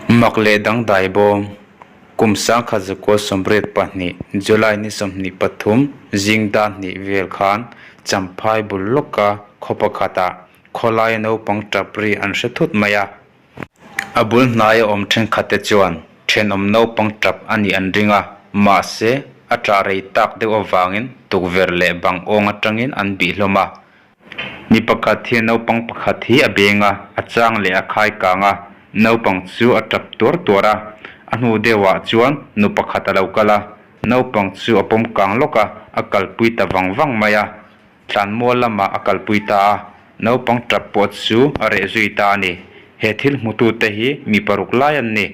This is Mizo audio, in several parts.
Mak leh dangdai bawm, Kum 1982 July ni 23 zing dan hnih vel khan Champhai bul lawka khaw pakhatah khawlaia naupang tap ri an hre thut mai a. A bul hnaia awm thenkhatte chuan thenawm naupang tap a nih an ring a, mahse a tah rei tak deuh avangin tukverh leh bang awng atangin an bih hlawm a. Mi pakhat hian naupang pakhat hi a beng a, a chang leh a khai kang a, naupang chu a tap tuar tuar a. A hnu deuhah chuan nu pakhat a lo kal a, naupang chu a pawm kang lawk a, a kalpui ta vang vang mai a. Tlanmual lamah a kalpui ta a, naupang tap pawh chu a reh zui ta a ni. He thil hmutute hi mi paruk lai an ni.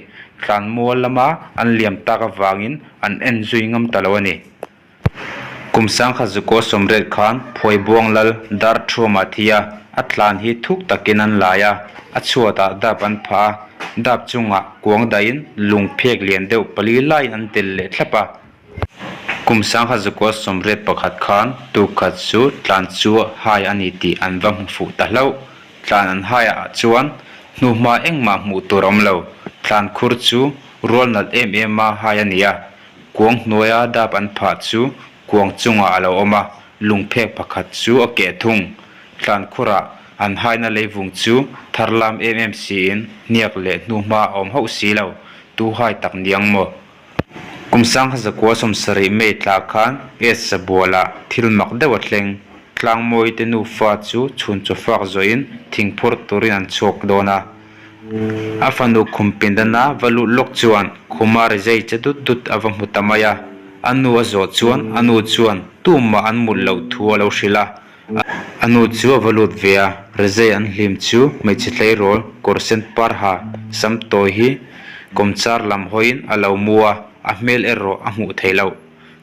Tlanmual lama an liam tak avangin an en zui ngam ta lo a ni. Kum 1900 sawmriat khan Phuaibuang lal dar thuama thi a, a tlan hi thuk takin an lai a, a chhuatah dap an phah a, dap chungah kuang dahin lung phek lian deuh pali laiin an tel leh thlap a. Kum 1981 khan tukhat chu tlan chu hai a ni tih an va hmu fuh ta hlauh. Tlan an hai ah chuan hnuhma engmah hmuh tur a awm lo, tlan khur chu rual nalh em em a hai a ni a. Kuang hnuaia dap an phah chu kuang chungah a lo awm a, lungphek pakhat chu a keh thung. Tlankhurah an haina leivung chu thar lam em em siin hniak leh hnuhma a awm hauh si lo, tu hai tak niang maw? Kum 1970 May tla khan S Sabualah thil mak deuh a thleng. Tlangmawite nufa chu chhun chawfak zawhin thingphur turin an chhuak dawn a. A fanu khum pindana va lut lawk chuan khuma rizai che dut dut a va hmu ta mai a. A nu a zawh chuan a nu chuan tumah an mut loh thu a lo hrilh a. A nu chu a va lut ve a, rizai an hlim chu hmeichhe tleirawl kawr sen par ha sam tawi hi kawmchar lam hawiin a lo mu a, a hmel erawh a hmuh theih loh.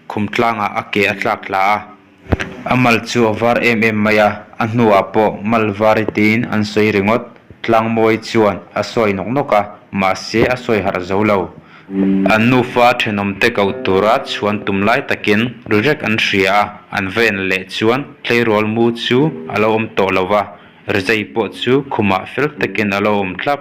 Khum tlangah a ke a tlak tla a. A mal chu a var em em mai a, a hnuah pawh mal var i tiin an sawi ringawt. Tlangmawi chuan a sawi nawk nawk a, mahse a sawi harh zo lo. An nufa thenawmte koh tura chhuan tum lai takin ri rek an hria a, an va en leh chuan tleirawl mu chu a lo awm tawh lo va, rizai pawh chu khumah fel takin a lo awm thlap.